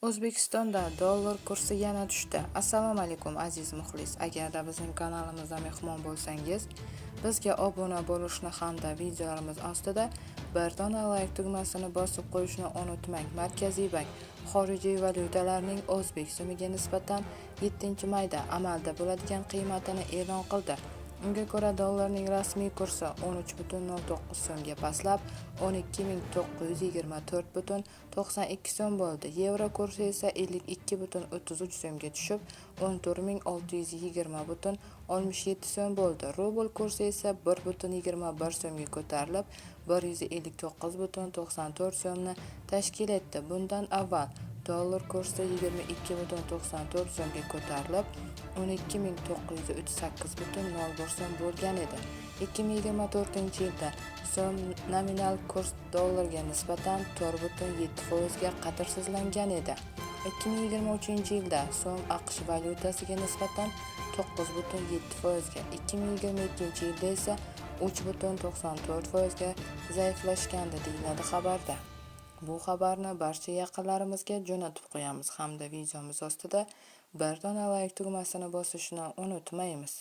O'zbekistonda dollar kursi yana tushdi. Assalomu alaykum, aziz muxlis. Agarda bizning kanalimizda mehmon bo'lsangiz, bizga obuna bo'lishni hamda videolarimiz ostida bir dona layk tugmasini bosib qo'yishni unutmang. Markaziy bank xorijiy valyutalarning o'zbek so'miga nisbatan 7-mayda amalda bo'ladigan qiymatini e'lon qildi. Unga ko'ra, dollarning rasmiy kursi 13,09 so'mga pastlab, 12 924,92 so'm bo'ldi. Yevro kursi esa 52,33 so'mga tushib, 14 620,67 so'm bo'ldi. Rubl kursi esa 1,21 so'mga ko'tarilib, 159,94 so'mni tashkil etdi. Bundan avval dollar kursi 22,94 so'mga ko'tarilib, 12 938,01 so'm bo'lgan edi. 2024-yilda so'm nominal kurs dollarga nisbatan 4,7 foizga qadrsizlangan edi. 2023-yilda so'm AQSh valyutasiga nisbatan 9,7 foizga, 2022-yilda esa 3,94 foizga zaiflashgandi, deyiladi xabarda. Bu xabarni barcha yaqinlarimizga jo'natib qo'yamiz hamda videomiz ostida bir dona layk tugmasini bosishni unutmaymiz.